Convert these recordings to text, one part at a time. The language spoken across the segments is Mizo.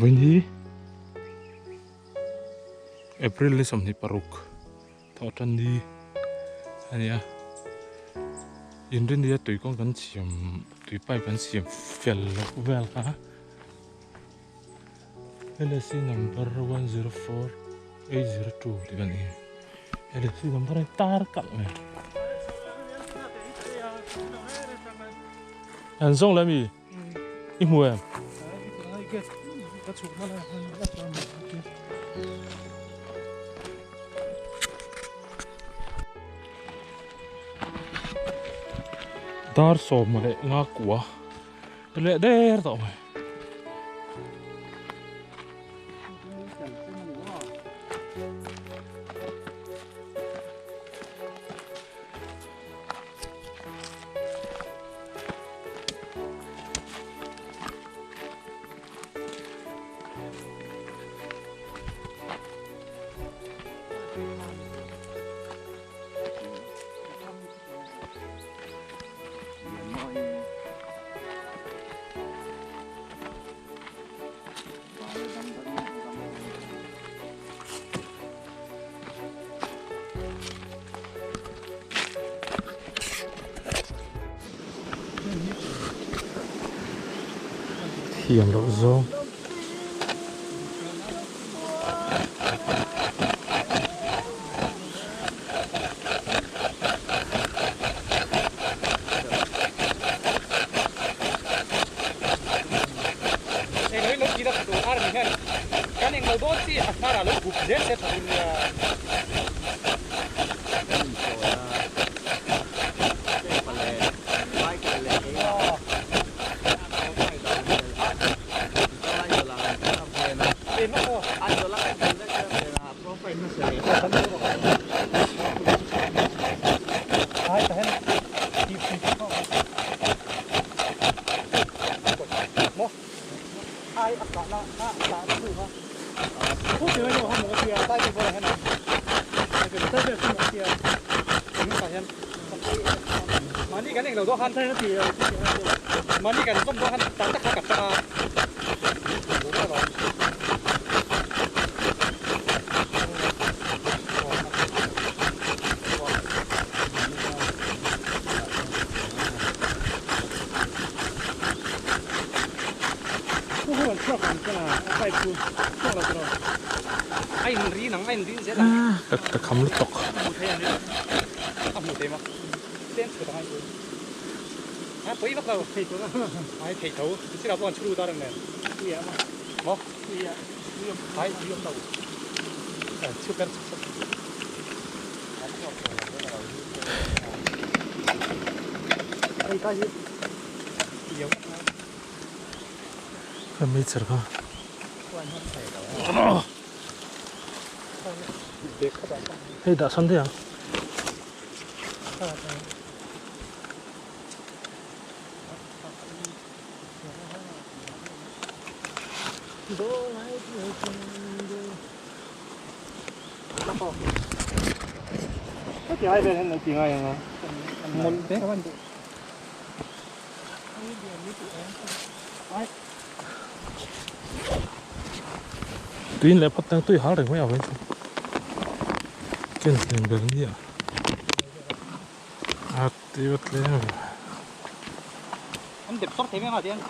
Vawiin hi April ni 26 thawh tan ni a ni a inrin nia tui kawng kan siam tui pipe kan siam fel loh vel kha LSC number 104802 tih kan ni LSC number a tar kalh mai an zawng leh mi. I hmu em? Dar sawm leh nga kua leh der tawh mai. Thiam loh zawng. Ka kham lutuk. Ka meichher kha. Hei dah sawn daih ang. Tuin leh phawt tang tui hal reng mai a vawiin chu ken hnem ber nia a ti vat hle a An dep sawr thei mai ang a tiang.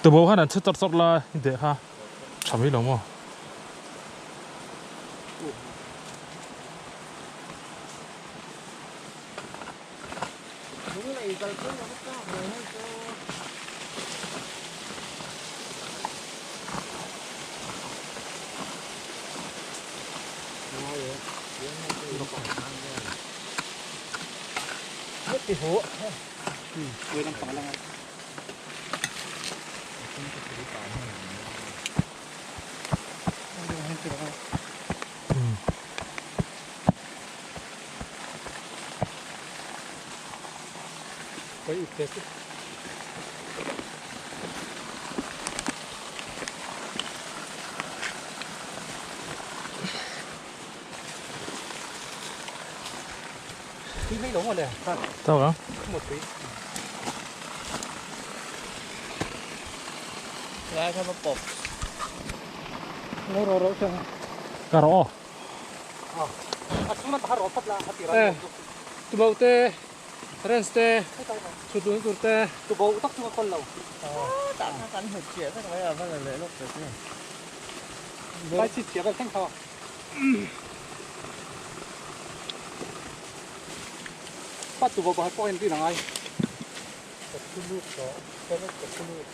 Tubo khan an chhe chawrh chawrh la i deh kha tha mai lo maw. Tawk ang. Ka rawh aw. Tuboh te, wrench te, chhut duhna tur te. Tuboh tak chu ka kawl lo. Vai chhit chhiah vel thleng kha. Pa tuboh pakhat pawh hian rin a ngai. Ka thu lut tawh, ka lut ka thu lut.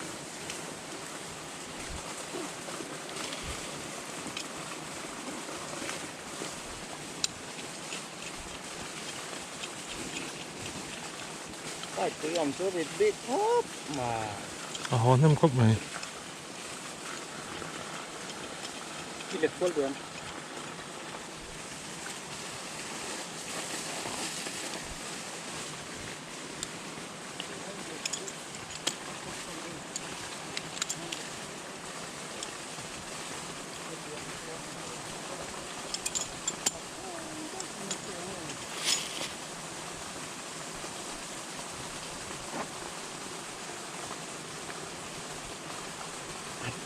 Kai tui awm chu rit bik khawp mai. A haw hnem khawp mai. I let kual duh em?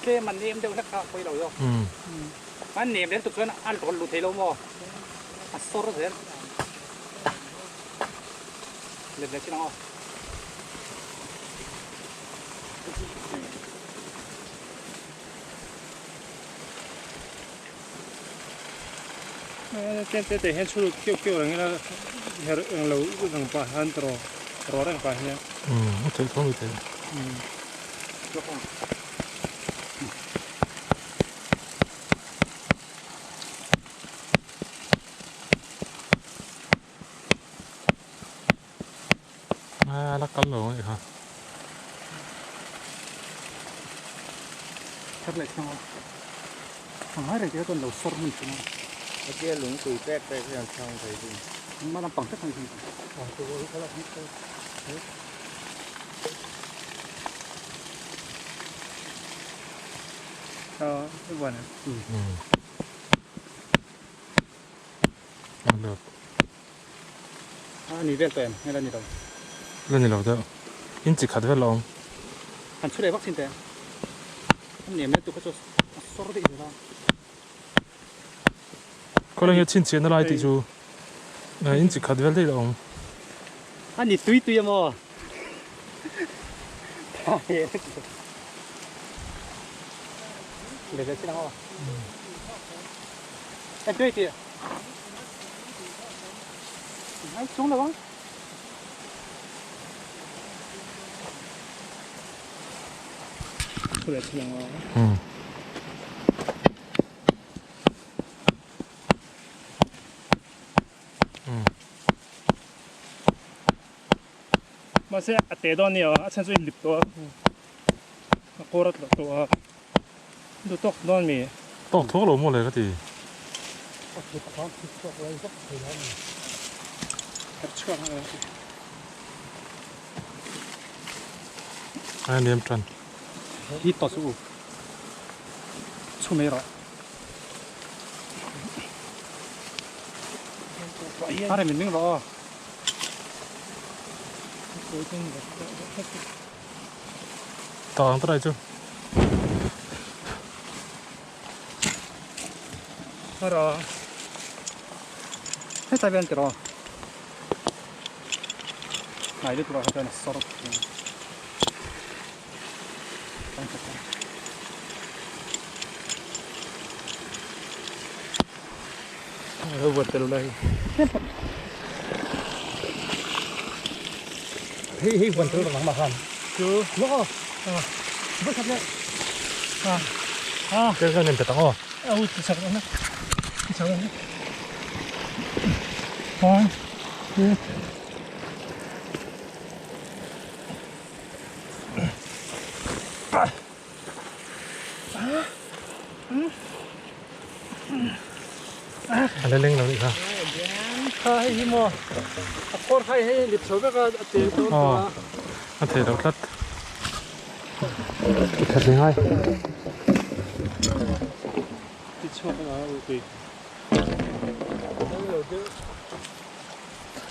Tlem an nem deuh hlek kha a pawi lo zawk. An nem leh lutuk chuan a rawn luh thei lo maw? A sawr zel. Let leh chin ang aw. Tlem te te hian chhut keuh keuh reng ila her eng lo reng pah hian tawh rawh reng pah hian. Umm a theih tho mai thei. A la kal lo anih kha. Thar leh thleng a. A ngai reng tih chuan lo sawr hmun thin a. Hetia lungtui pek pek hian chhang thei din. Engmah lampang vek a ni thin. A ni vel tawh em? Nge la ni lo? La ni lo deuh. In chi khat vel a awm. Han chhu leh vak thin teh. A nem leh tuk kha chu a sawr daih zel a. Khawlai nge chhinchhiahna lai tih chu in chi khat vel daih la awm. A ni tui tui a maw? Leh leh chin ang aw. En tui tih. Ngai chung lo ang. Thu leh chin ang aw. Mahse a te dawn nia a chhan chu in lip tawh a a kawr a tlawh tawh a duh tawk dawn mi. Tawk thuak lo maw le ka ti. A niam tan. Hi tawh chu u chhum ei rawh. A rem in ming rawh aw. Tawh ang tawh chu. Hetlai vel an ti rawh. Hnai lutuk ah kha chuan a sawr Hei hei huan tel rang mah khan chu lo a khat leh a a Tel khan em pe tang aw. A u ti chak na ti chak na One, two. A la leng lo nih kha. Kha hei hi maw a kawr kha hei lip chho vek a a tel dawn tawh a. A thei lo tlat. I that leh ngai. Ti chhuak a tui.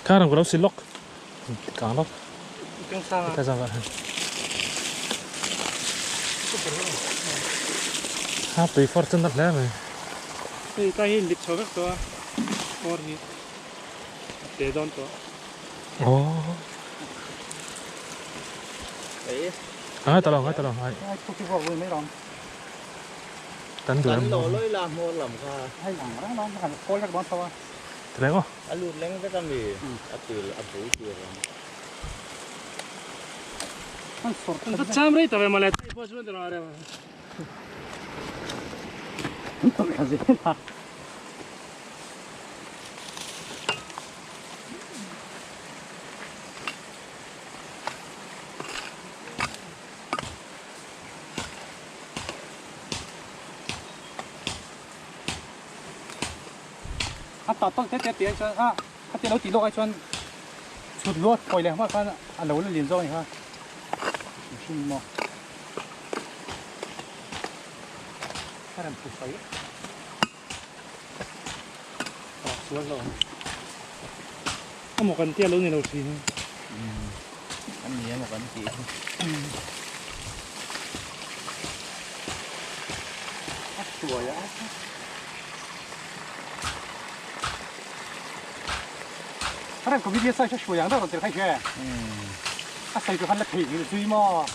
Kha rang lo si lawk. Kang lawk. Kang sang a. Ka zang ha. Ha tui far chen hle mai. Hei ta hi lip chho vek tawh a. Kawr hi a te dawn tawh. Oh. Ngai ta lo, ngai ta lo, ngai. Ai thu ki vawk mai rong. Tan duh em. Lo loi la hmawr lam kha. Hei ang rang rang kan kawl vek dawn tho a. Thleng aw. A lut leng vek a mi a til a bul tir ang. An sawr An va cham rei ta ve mawle. Tai pawh chuan rawh rem. An tawlh thla zel a. A tah tawlh te te tih ai chuan a khatia lo tih lawk ai chuan chhut luat phawi leh hma khan a lo la lian zawk a ni kha mihring maw a rem phu fai a sual hlauh ang a maw kan tia lo ni lo thin a ni a maw kan tih hi a tuai a. Rem ko video sai shui ang deuh tel khai she. A sai chu han la thei ni zui maw.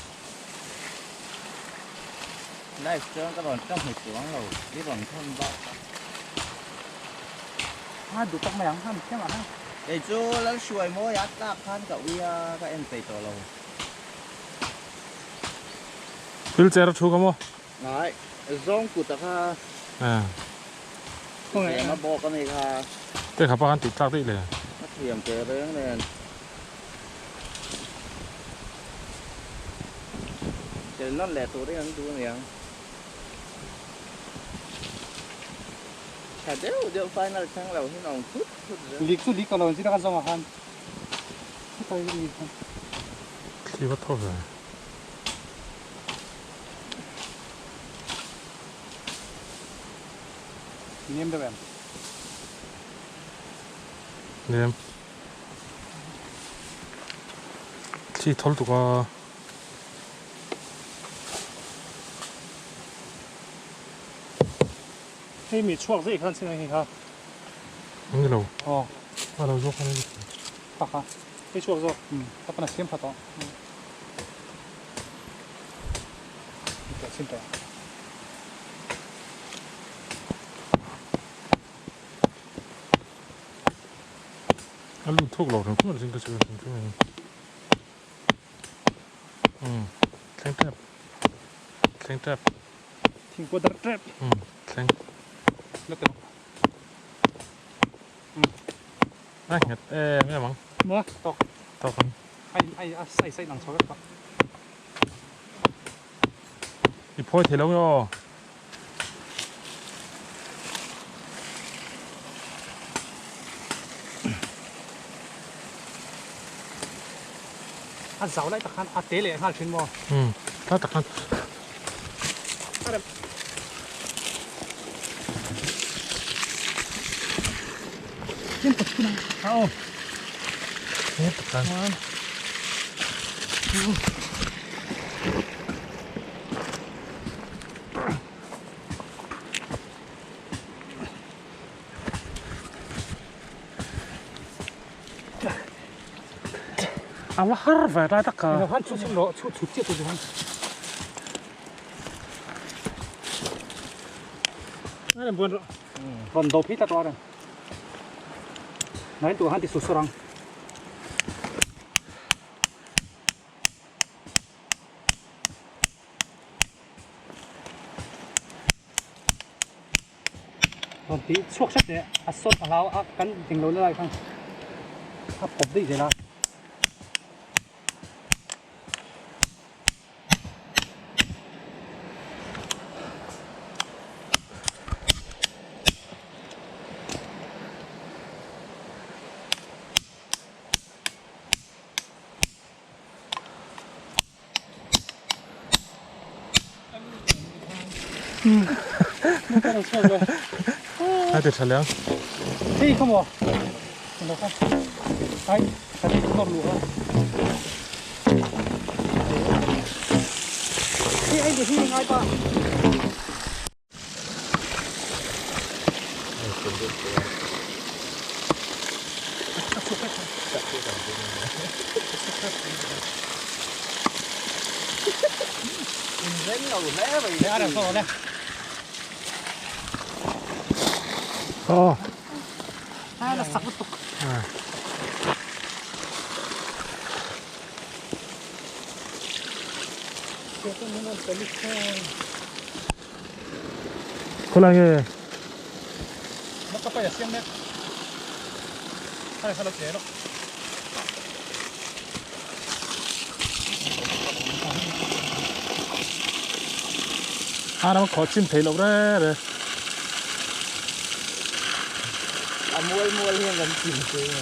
Live chuan ka rawn ka hmu chuang lo i rawn thawn bak. A duh tak mai ang han thiam ah han. Kei chu Lalhruai mawi a tlak khan ka ui a ka en peih tawh lo. Wheelchair a thu ka maw? Ngai, zawng kut a kha. Thiam a bawk a mi kha. Te kha pa khan tih tlak daih le. A thiam teh reng nen. Tel nawn leh turin an duh aniang. Tha deuh deuh final thleng lo hi nawm thut thut zel. Lik chu lik tawh lo an zir a kha zawng ah khan. Chutai a ni kha. Thli va thaw ve. Nem deuh em? Nem. Thli thawl tuk a. Hei mi chhuak zai khan sin a hi kha. Ni lo. Aw. A lo zawk a ni. Kha kha. Hei chhuak zawk. Ka pana siam tha tawh. A lut thuk lo reng chuan zing ka chu reng chuan um thleng tep thleng tep thingpua dar tep um thleng a nghet em em ang maw tawk tawk ang ai ai a sai sai lang chho vek tawh i phawi thei lo nge aw. A zau lai tak khan a te leh nghal thin maw? Umm lai tak khan. Chen tak chhun ang. A aw. He tak khan. A va har ve lai tak ka. Han chu chhun rawh chu chhut chiah tur chu han. Ai buan rawh. Rawn do phei tlat rawh a reng. Nai tur han ti sur sur ang. Rawn tih chhuak hret leh a sawt a hlau a kan ding lo lai khan a pawp daih zel a. A ti tha leh ang. Hei kha maw? Lo kha. Ai, ka ti nawr luh kha. Hei ai hi ngai pa. Aw. Khawlai nge? A ram khawh chim thei loh reng reng. A mual mual hian kan chim che nge.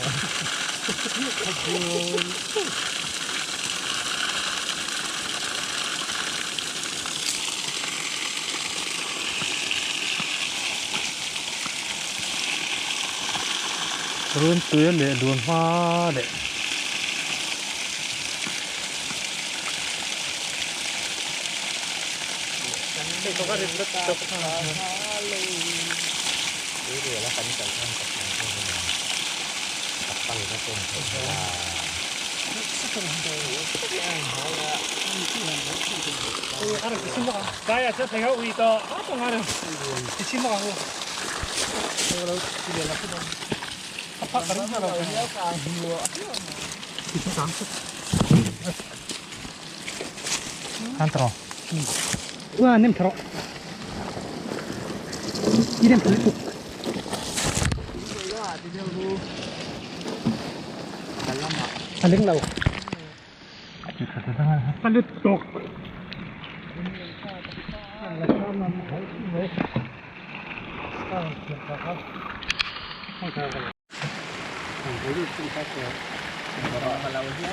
Run tui leh dun hma leh. An tawh. Ua nem tharo. I nem thalo tuk. A leng lo. A lut tuk.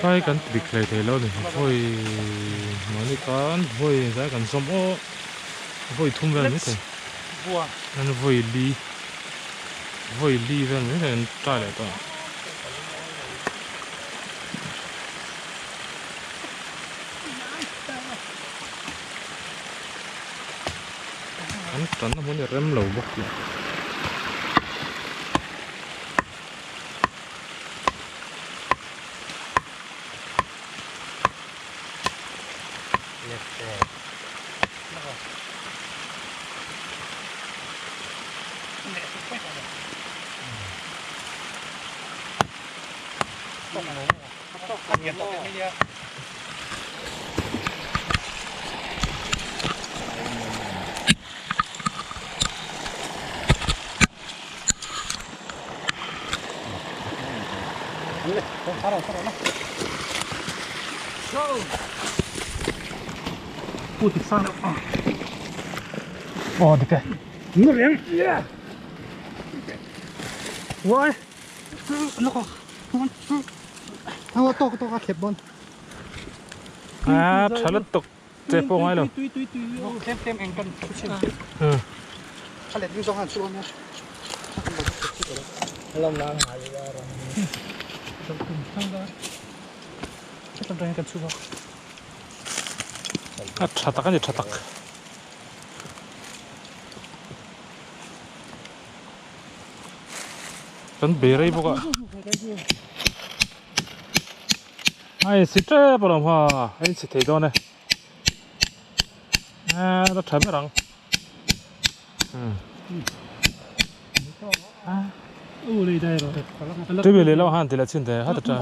Kai kan ti dik hlei thei lo a ni vawi mahni khan vawi zai kan zawm aw vawi thum vel mai thei an vawi li vawi li vel mai thei an try leh tawh a. An tanna hmun hi a rem lo bawk tih. Aw dik e. Uai. A tha lutuk che pawh ngai lo. A tha tak a ni tha tak. Kan bei rei bawk a. A insi tep alawm ha a insi thei dawn e a la tha ber ang tui ve leh lo han ti leh chhin teh ha ta tha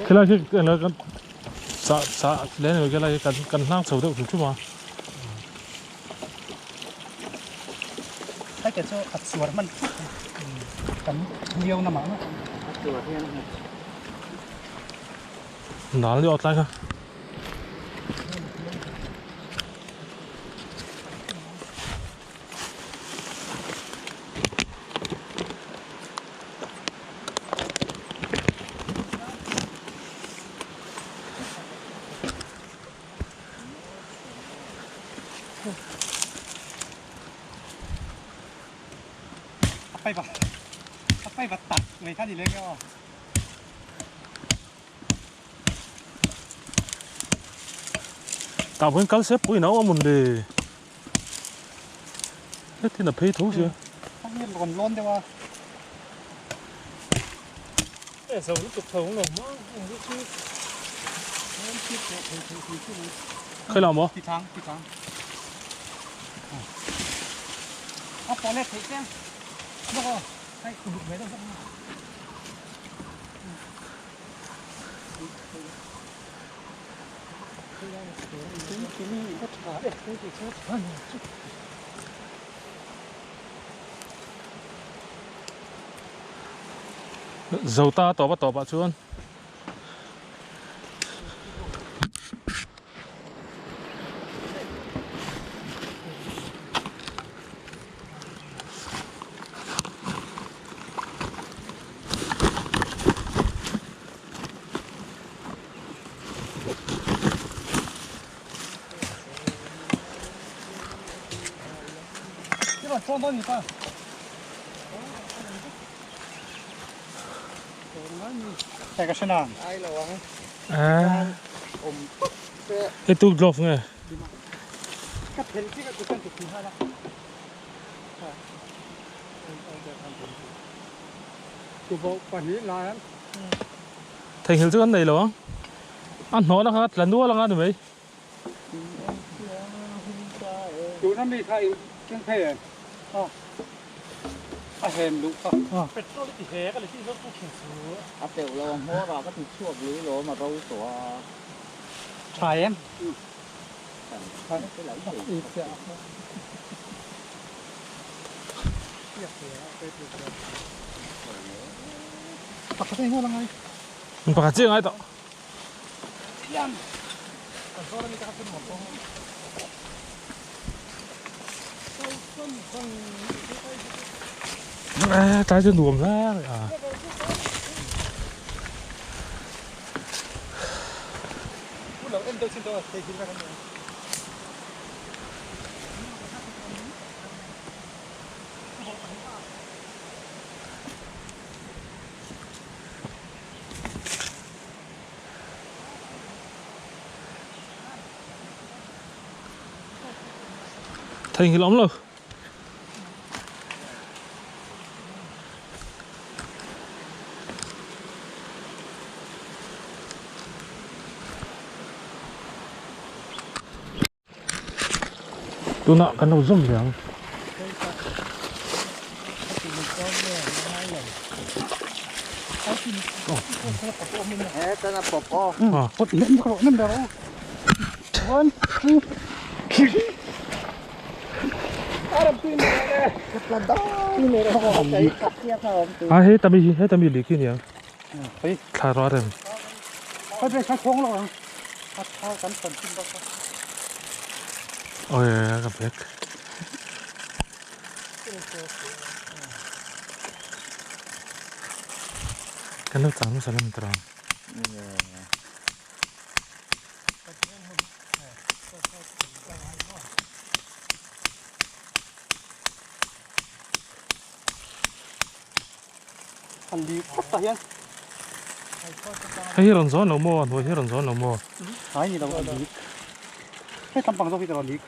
Khilai khi kan chah chah leh ni khilai khi kan kan hnang chho deuh hrim hrim a. te chu a chuar hman thut a kan liau na mah mah. A chuar hian a Nal ni awt lai kha. Tah pawhin kal se pui nau a mun le. Hetin a phei tho sia. Rawn lawn deuh a. E zo lutuk tho lo ma eng chu chu. Khai la maw? Ti thang ti thang. A pawh let theih chiang. Bawk aw. Hei uluk ve deuh bawk. Zo ta tawp a tawp ah chuan Hei tu glove nge? Theihnghilh chu kan nei lo ang. A hnawhna kha tla nual anga ni mai. Tuna mi kha in keng phei em? A hem luh kha. Petrol i ti hek a leh tih zawk chu thin chu. A teuh lo a hmawr ah ka ti chhuak lui lawm a ro tawh a. Tha em? Pakhat a ingawl angai. Pakhat chiah angai tawh. Tlai chu nuam hle a. Theihnghilh awm lo. Tunah kan lo zawm ve ang. A heta mi hi heta mi lih khi aniang thla ruah rem. Oi ka bag. Kan lo chang nasa lam tara. An li phawt tah hian. Hei hi rawn zawn lo maw? A hnuai hi rawn zawn lo maw? Ai ni lo a lik. Hei tam pang zawk hi ka rawn lik.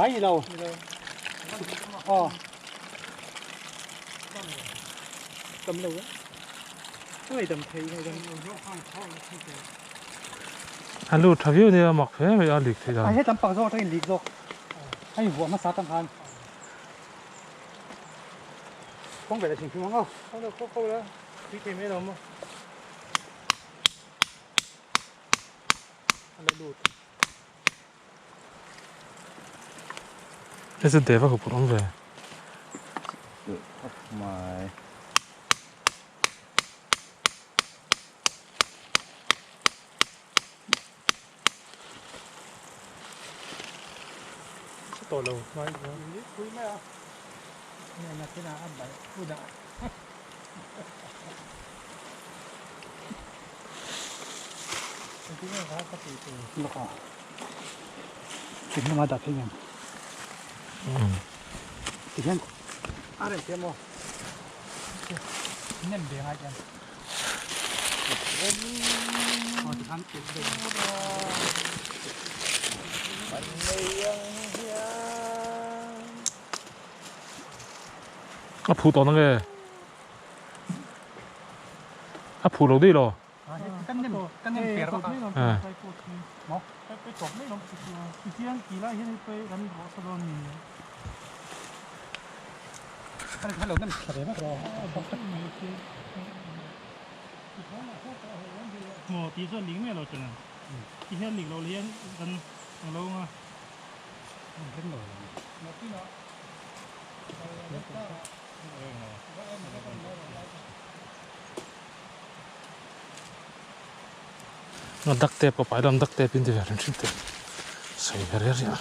Ai ni lo. Aw. Tam lo e. Ngai dam thei ngai dam. A lut tha viau nia mak hle mai a lik theih dan. Ai hetam pang zawk atangin lik zawk. A invuah hmasa atang khan. Kawng ve leh hrim hrim ang aw. Kawng lo khaw khaw la tui thei mai lo maw. A la lut. Hei chu Deva huphurh awm ve. Duh khawp mai. Tawh lo mai. Pui mai a. Nena thina a bai udah. A phu tawh nange? A phu lo daih lo. Duct tape ka pai lam duct tape in ti ve hrim hrim te sawi ve riah riah a.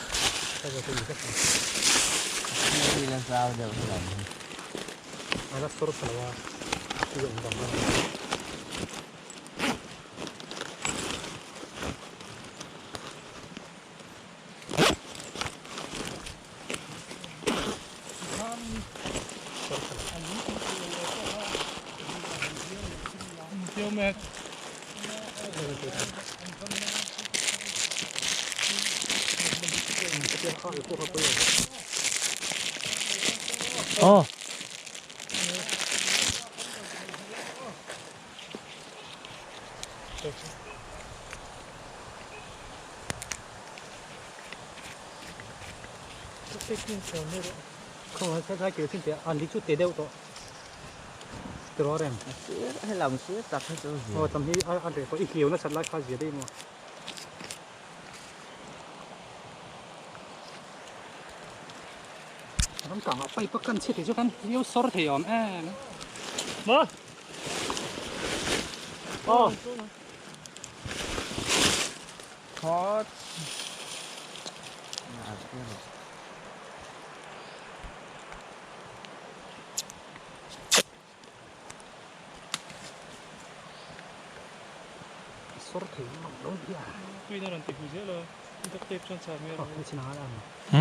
Aw.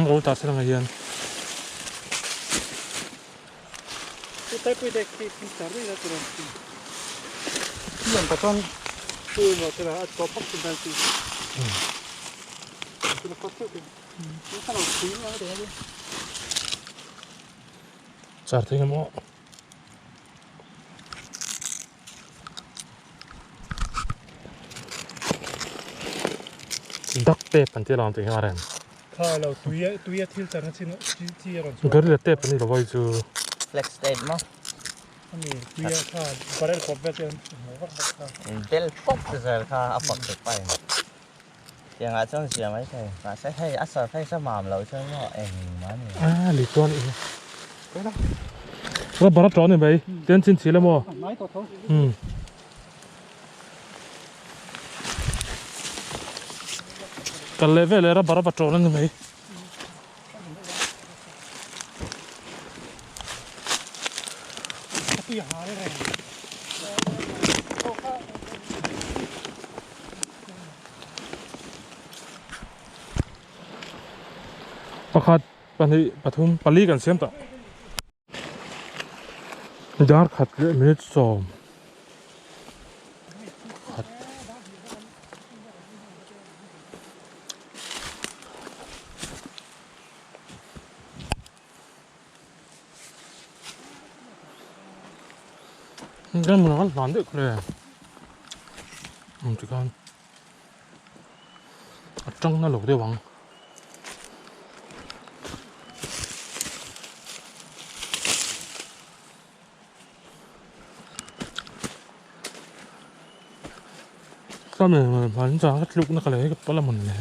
Ro ta se lang hian. Char thei ngam aw. Duct tape an tih lang tih hi a rem. Kha lo tuia tuia thil char na chin chi chi a rawn chhuak. Gorilla tape an ni lo vai chu. Flex tape maw? Ani tuia kha barrel pawp vel te an hmu vak vak kha. Bel pawp zel kha a pawp thei pai. Tiangah chuan zia mai thei. Mahse hei a surface a mam loh chuan maw engmah a ni lo. A li chuan i Rubber a tawh a ni mai. Tian chin chhil emaw? Umm. Kal leh vel leh rubber a va tawh a ni mai. Pakhat, pahnih, pathum, pali kan siam tawh. Dar khat leh minute sawm khat. Kan hmun ah khan hlan deuh kha le tikhan a tang na lo deuh ang. Sami hman chuan ka tluk na ka lei ka pawlh a hmun le.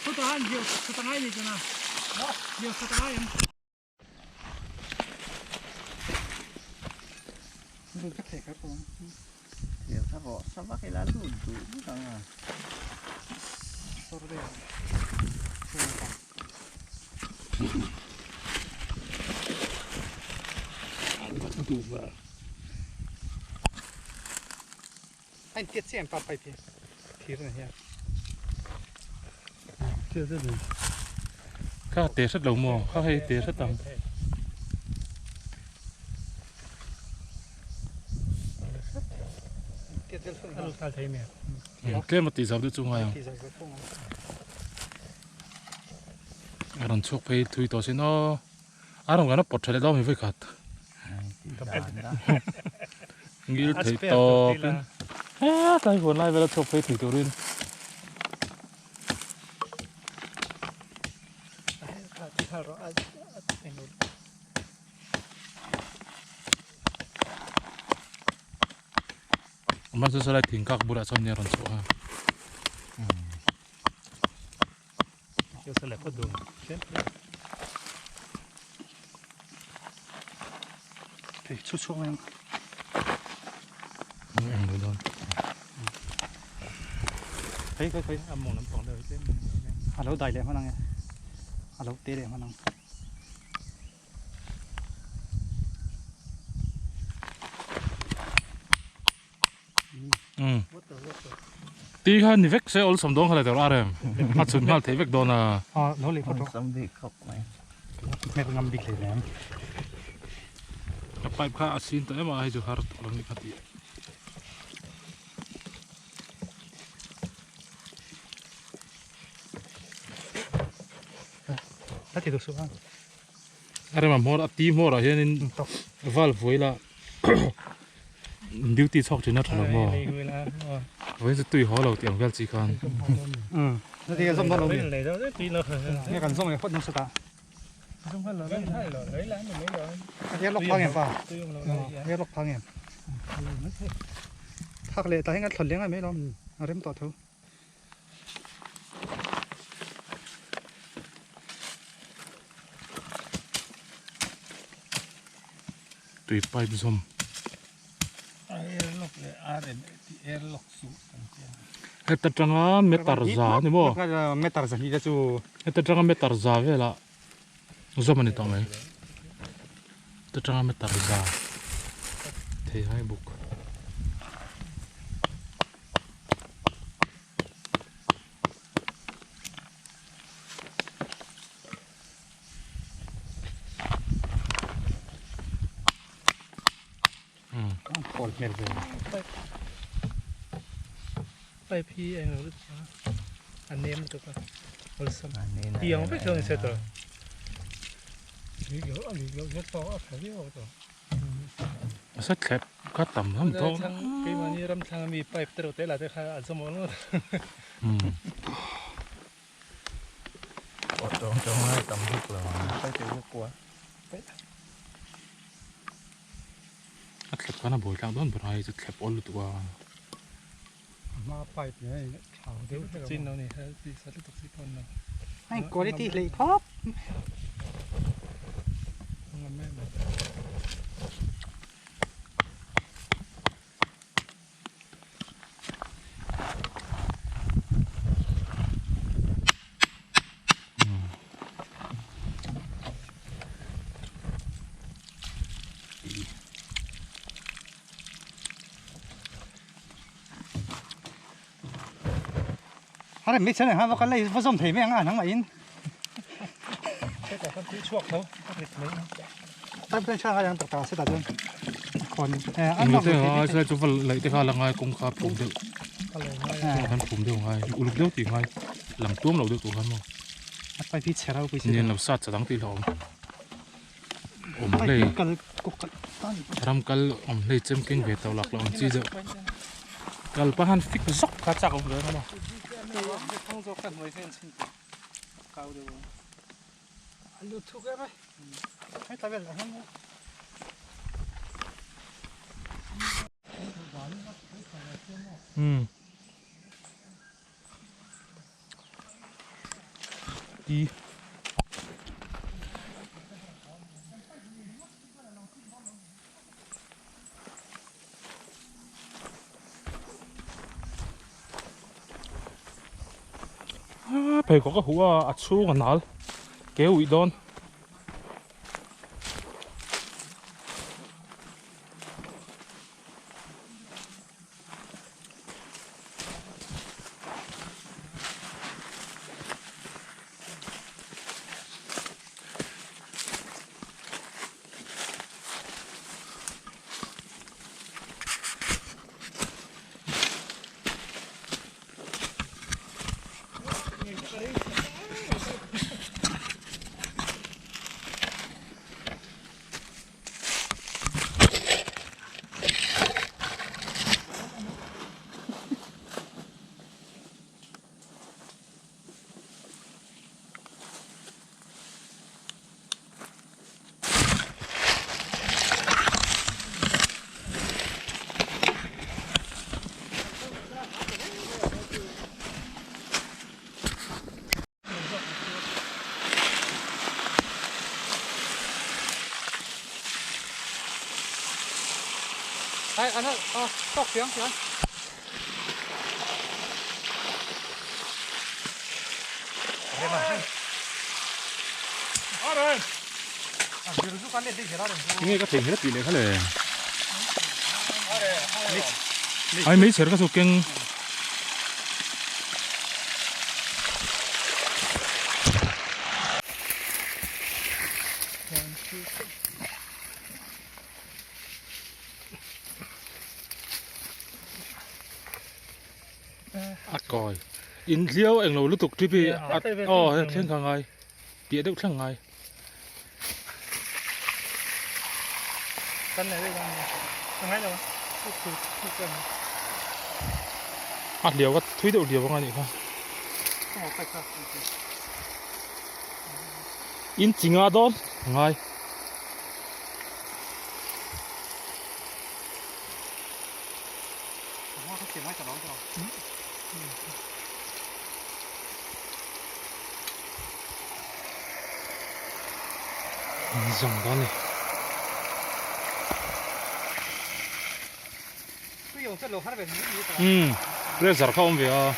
Chutah han diau chhut a ngai ni chuan a diau chhut a ngai em. Diau kha rawh sa vak ila lut duh vek ang a. Anh tiết xem pa pai pi thir na hian. Kha te hret lo maw kha hei te hret ang. Tlem a tih zau deuh chu ngai ang. A rawn chhuak phei thui tawh sin aw. A rawn kan a pawt tha leh dawn mai vawikhat. Ngil thei tawp in hetlai huan lai vel a chhuak phei thei turin. Amah chu sawlai thingkak bulah chuan nia rawn chhuah a. Chu chhuak mai ang. Eng lo dawn. Khoi khoi khoi a mawng lampang deuh hi tlem a lo dai leh hman ang e a lo te leh hman ang. Ti kha ni vek se awlsam dawn kha le tur a rem a chhun nghal thei vek dawn a. Lo leh phawt rawh. Awlsam bik khawp mai. Hmet ngam bik hlei lem. A pipe kha a sin tawh em a hei chu har tawh lo ni kha ti. La ti duh suh a. A rem a hmawr a ti hmawr ah hianin valve vuai la duty chhuak thin a tha lo maw vawiin chu tui haw lo tih ang vel chi khan. Umm kan zawm leh phawt nasa ta. Airlock phang em pa airlock phang em thak leh tah hian kan thlawn leng a mai lawm a rem tawh tho. Tui pipe zawm. Heta tanga meter za ani maw? Meter za hnih te chu. Heta tanga meter za velah zawm a ni tawh mai. Heta tanga meter za thei hai bawk. Kawl hmel ve. Pipe hi eng lo lutuk a, a nem lutuk a, awlsam. Tiang vek chuan inset a. Asa thlep kha tam hlawm tawh. Keimahni ram thlang ami pipe te reuh te lah te kha a zawm awm ngawt. Aw tawng tawng lai tam bik lo ang. A thlep khan a buai tlak dawn ber a hei chu thlep awl lutuk a. Hma pipe leh thau deuh hlek Chin lo ni kha ti sa lutuk si pawn lo. Hei quality hlei khawp. Ngam em em. Hare mi chen ha va lai va zom thei mai ang a nang mah in. Hetah khan tui chhuak tho a rit mai ang. Pipe line tha ang tak tak se ta chuan khawn an lo te a sai chu va laih te kha la ngai kawng kha phum deuh khan phum deuh ngai uluk deuh tih ngai lam tuam lo deuh tur khan maw a pipe hi chhe rau pui se nen lo sat chadang tih hlauhawm awm hlei ram kal awm hlei chem keng ve tawh lak lo ang chi deuh kal pahan fik zawk kha chak awm ve a maw. Um ti a pheikhawk a huh a a chhung a nal ke uih dawn. Ai anh ơi, tóc tiếng kìa. Nghe các thầy hết tỷ lệ khá là ai mấy sợi các số kênh coi in liao eng lo lutuk tripi at oh thleng kha ngai piah deuh thleng ngai kan nei deuh ngai lo a hliau ka thui deuh hliau anga nih kha in chinga dawn ngai zang dawn ni. Pressure kha awm ve a.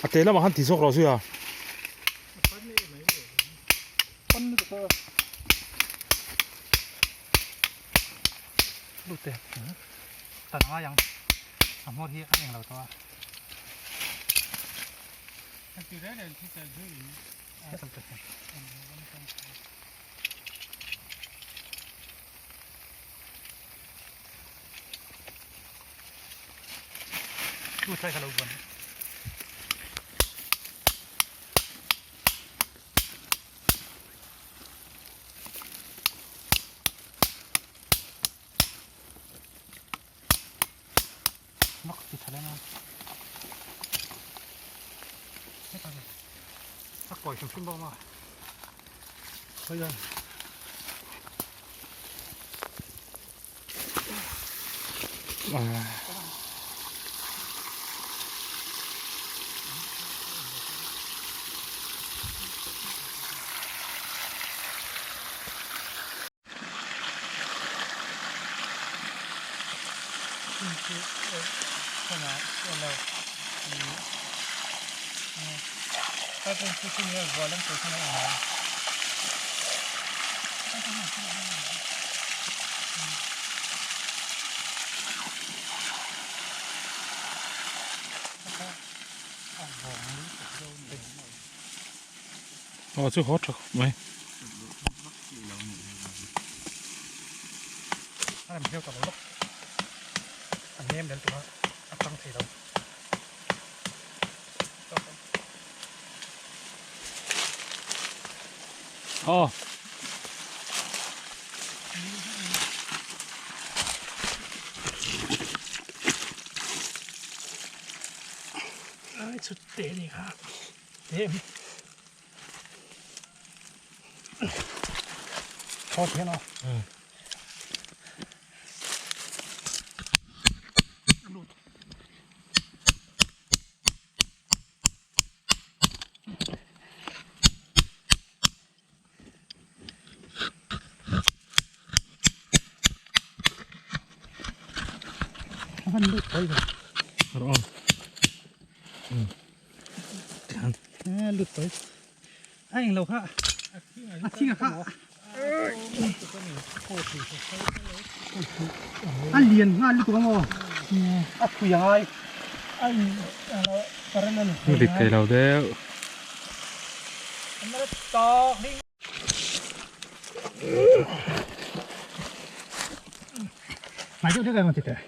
A te lamah khan ti zawk rawh zui a. Aw chu haw tha khawp mai. A rem hmel ta lo lawk. A nem lel tura a tang thei lo. Aw. Ai chu te ni kha. Te mi. Thaw thei no. An lut phei ve. Rawh ang. A lut phei. A englo kha. A thing a kha. A lian nghal lutuk ang aw. A phui a ngai. A dik thei lo deuh. Mai deuh deuh em ti teh.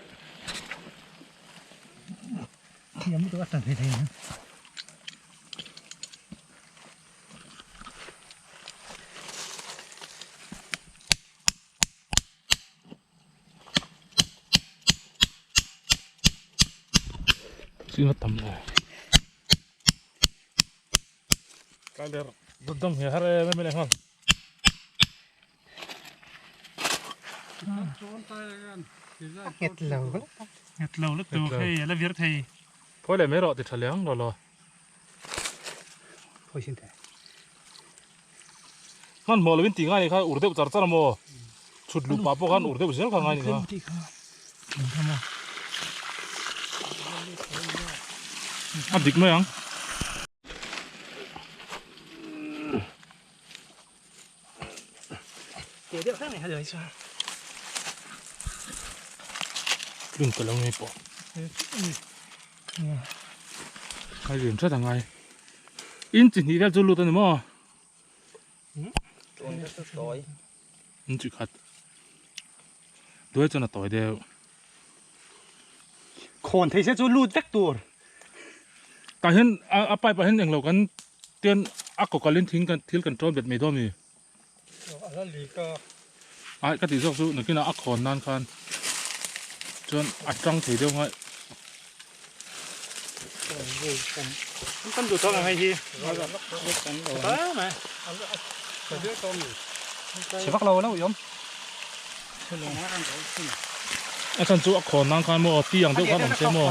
Thiam lutuk a tan thei thei ang. Ching a tam lo. Kai der dam dam hi har em em leh nghal. Nghet lo. Nghet lo lutuk hei a la vir thei. Phawi leh mai rawh ti tha leh ang lo lo. Phawi sin thei. Hmanhmawh lovin tih ngai ni kha ur deuh char char a maw? Chhut luh pah pawh khan ur deuh zel kha ngai ni kha. A dik mai ang. Tlun ta lo ngei pawh. Ngai lian that a ngai. In chi hnih vel chu lut a ni maw? In chi khat. Duai chuan a tawi deuh. Khawn thei se chu lut vek tur. Tah hian a pipe ah hian englo kan tian a kaw kalin thing kan thil kan tawn bet mai dawn a ni. Ai ka tih zawk chu nakinah a khawn nan khan chuan a tang thei deuh ngai. Kan duh tawk ang hei hi. Chhe vak lo lo i awm. A chhan chu a khawn nan khan maw ti ang deuh khan awm se maw.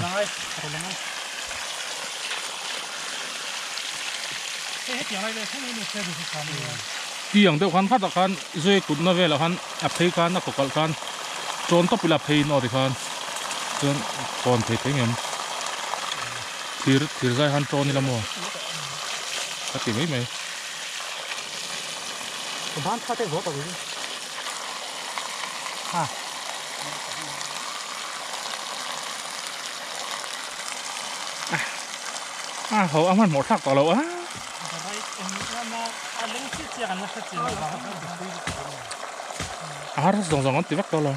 Ti ang deuh khan khatah khan zui kutna velah khan a phei khan a kaw kalh khan tawn tawp ila phei in aw tikhan chuan khawn thei thei ngem thir thir zai khan tawn ila maw ka ti mai mai. A ho a hmanhmawh thlak tawh lo a. A har zawng zawng an ti vek tawh lo.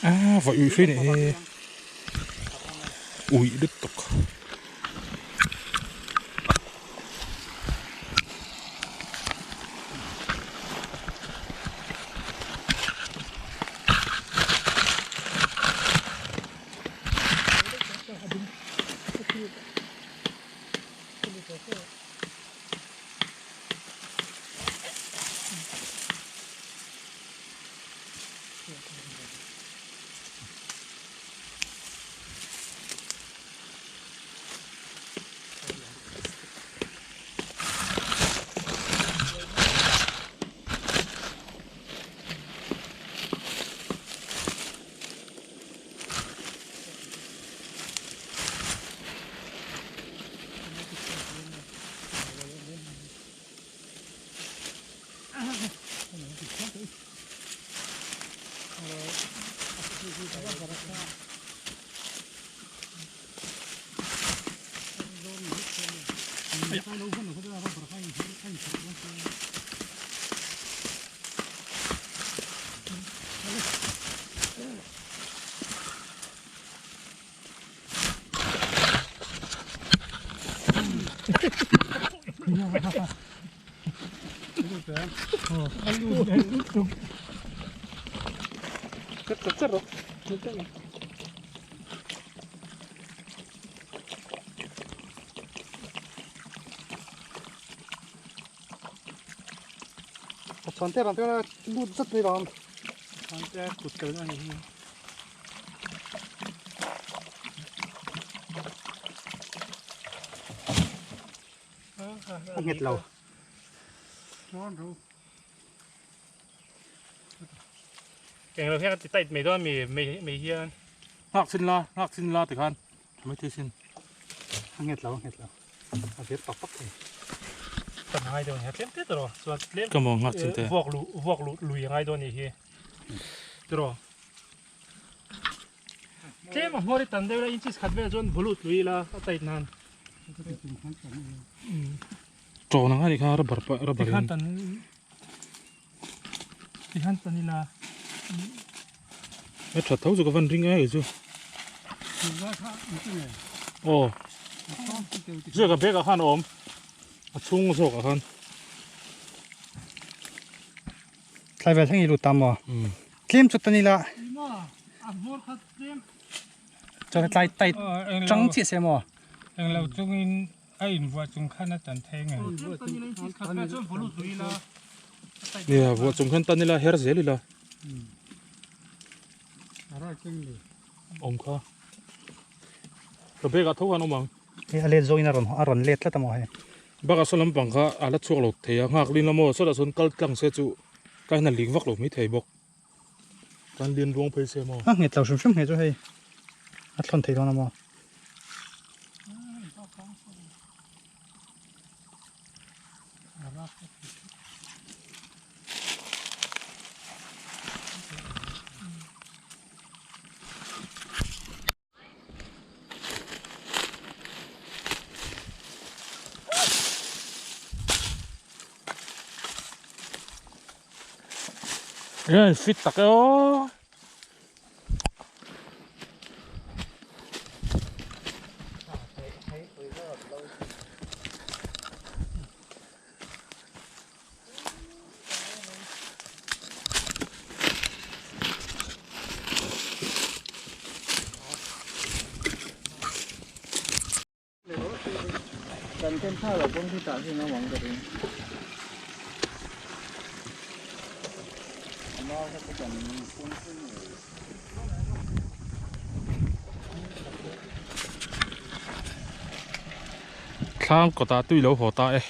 A vawih uih hri nih hi uih lutuk. Chante ram te lut zat mai ram. Chante kut kal na ni hi. A nghet lo. Eng lo hian ti tight mai dawn mi mai mai hian. Nghak chin la, nghak chin la tikhan mai thei sin. A nghet lo, a nghet lo. A vir pak pak thei. Ka ngai dawn hi tlem te tawh chuan tlem. Ka maw nghak chin te. Vuak lu vuak lu lui a ngai dawn ni hi. Tiraw. Tlem a hmawr i tan deuh la inches khat vel chuan bulut lui ila a tight nan. Chawn ang a nih kha rubber pawh rubber in. Tikhan tan ila. A tha tho chu ka van ring e kei chu. Aw. Ziak a bag ah khan a awm. A chhung zawk ah khan. Thlai vel thleng i lut ta maw? Tlem chu tan ila. Chuan tlai tight chang chiah se maw? Englo chungin a invuah chung khan a tan thei nge? Nia, vuah chung khan tan ila, her zel ila. Awm kha. Ka bag ah tho khan awm ang. Hei a let zawngin a rawn a rawn let tlat a maw hei. Bakah saw lampang kha a la chhuak lo thei a, nghak lin la maw sawtah sawn kal tlang se chu ka hian a ling vak lo mai thei bawk. Kan lian ruang phei se maw? A nghet lo hrim hrim ngei chu hei a thlawn thei dawn a maw? Eng fit tak e aw. Thlam kawtah tui lo haw ta e.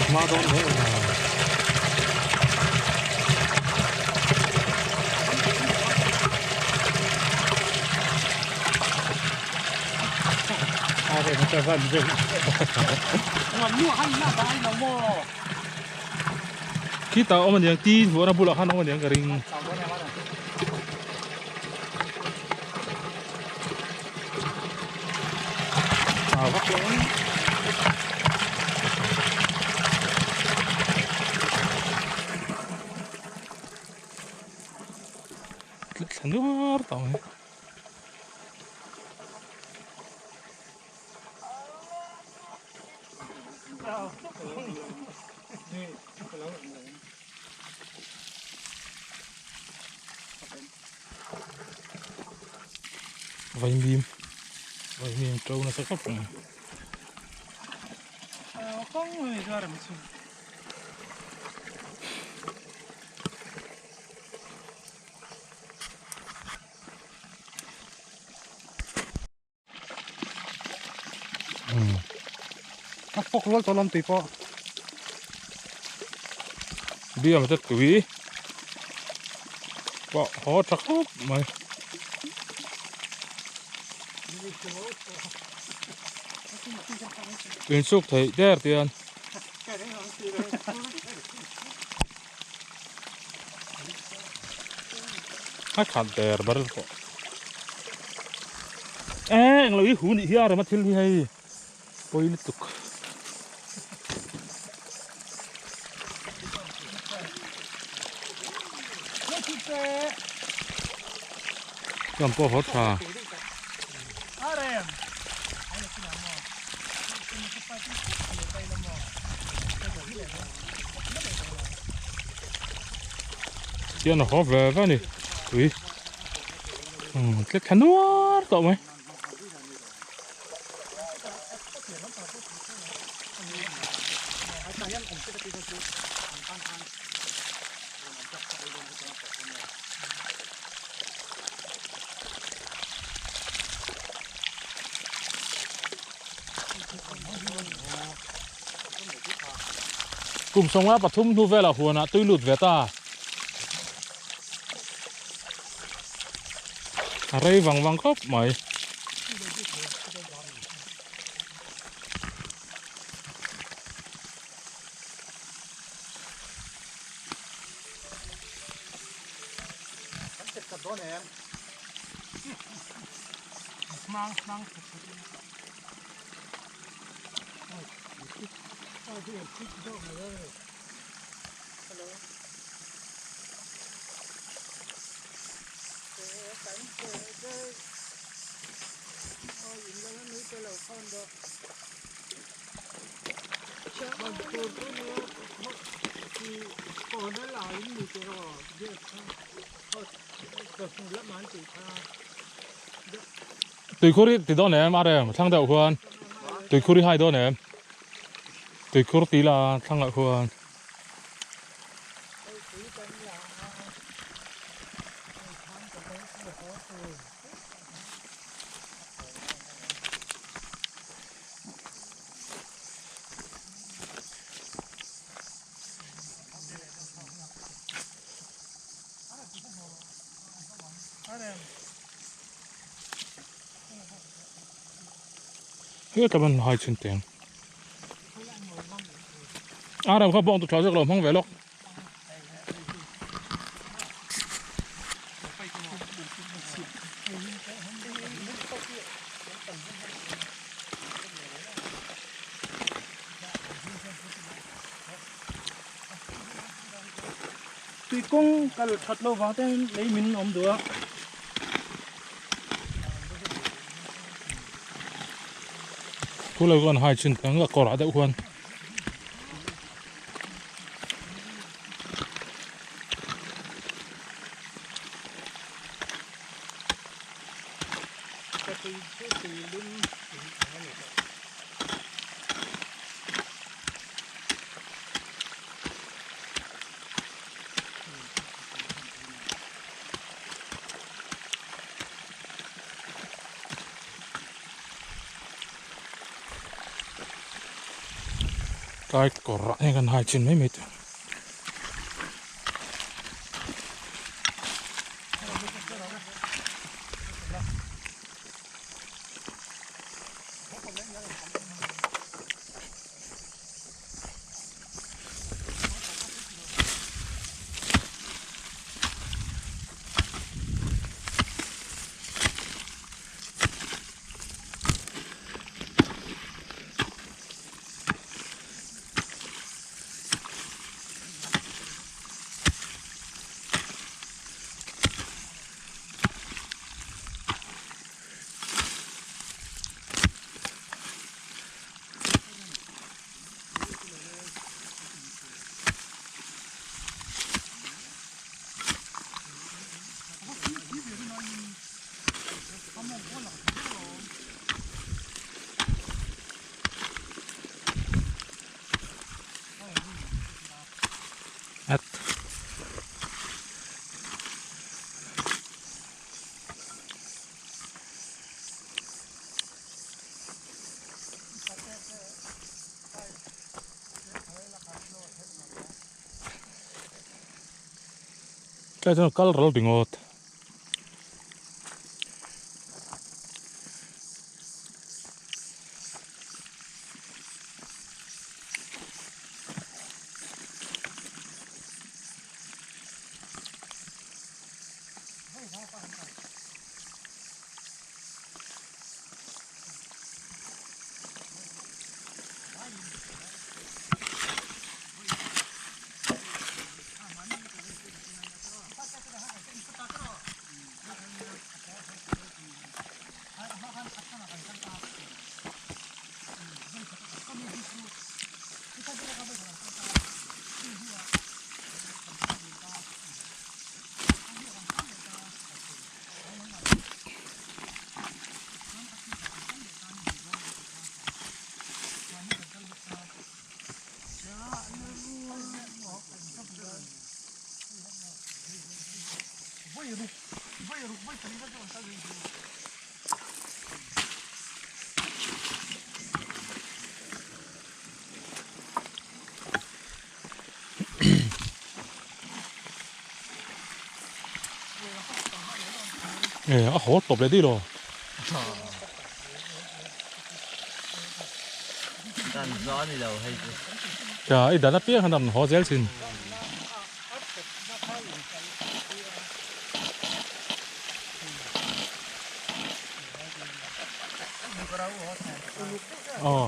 Hma dawn hle a Khitah awm aniang ti hmuhna bulah khan awm aniang ka ring. thla nuar tawh mai. Vaimim vaimim to nasa khawp mai. A fawk rual tawh lawm tui pawh. Biam te tui pawh haw tha khawp mai. Insuk theih der tian. A khat der ber pawh. E englo i hu nih hi a rem a thil hi hei pawi lutuk. Chuan pawh haw tha. Tian a haw ve ve a ni tui umm tlek thla nuar tawh mai. Kum 53 hnu velah huanah tui lut ve ta. A rei vang vang khawp mai. Tuikhur hi ti dawn em a rem thlang deuh khuan tuikhur hi hai dawn em tuikhur ti la thlang ah khuan. He ta ban hai chhin teng. A ram kha bawng tu tha zawk lo hmang ve lawk. Tui kawng kal that lo vang ten lei min awm duh a. Thu lo khan hai chin tang a kawrah deuh khuan. Kai kawrah hian kan hai chin mai mai teh. Tlai chuan a kal ral ringawt. E a haw tawp leh daih lo. Dan zawh a ni lo hei chu. Ka i dan apiang khan an haw zel thin. Aw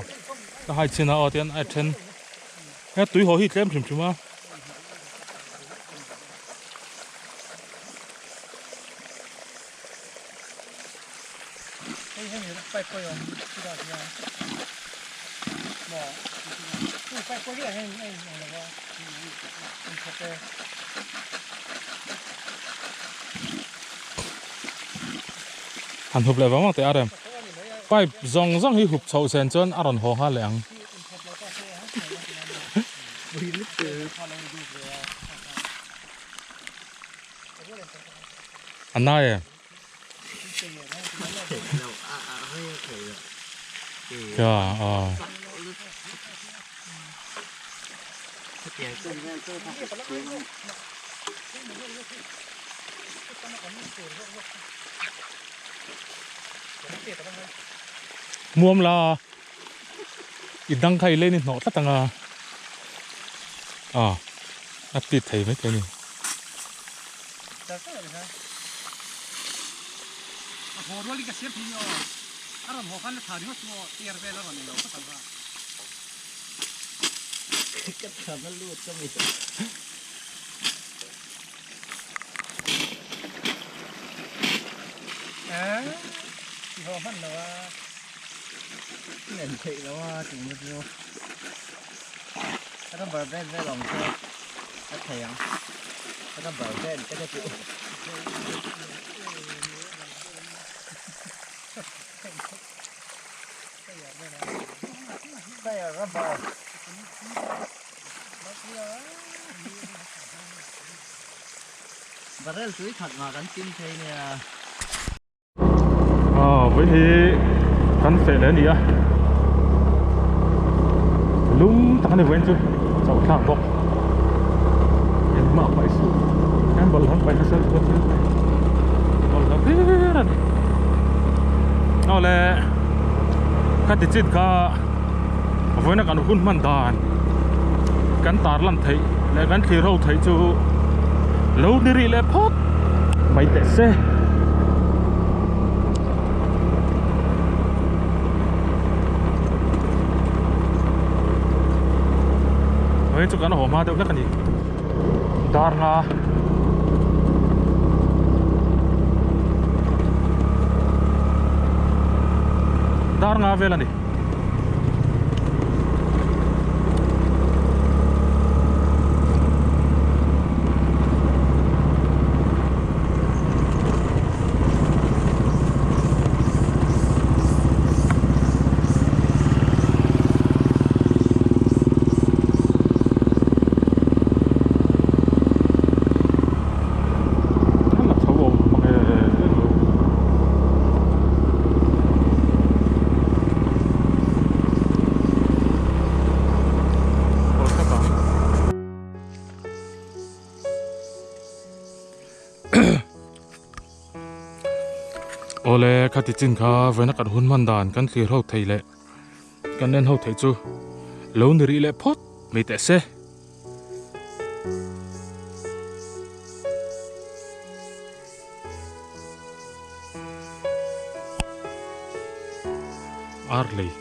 ka hai chin a aw tian a then he tui haw hi tlem hrim hrim a. Han hup leh vang vang teh a rem. Pipe zawng zawng hi hup chhoh sen chuan a rawn haw nghal leh ang. A nai e. Ka a. Muam la. I dang kha i len i hnawh tlat ang a. A a ti thei mai thei a ni. Nen theih lo a tih na chu ka rubber band vel awm chu ka thei ang ka rubber band te ka tih rubber barrel tui khat mah kan chim thei nia. A vawi hi kan feh leh a ni a lum tak a ni vawiin chu chauh thlak bawk engmah paih suh hian bawlhhlawh an paih nasa lutuk a thil bawlhhlawh hlir a ni aw le khati chin kha vawiina kan hun hman dan kan tar lan theih leh kan thlir ho theih chu lo ni rih leh phawt mai teh se. Hei chu kan haw hma deuh hlek a ni dar nga dar nga vel a ni. Awle, khati chin kha vawiina kan hun hman dan kan thlir ho thei leh kan en ho thei chu lo ni rih leh phawt mai teh se. Arlei.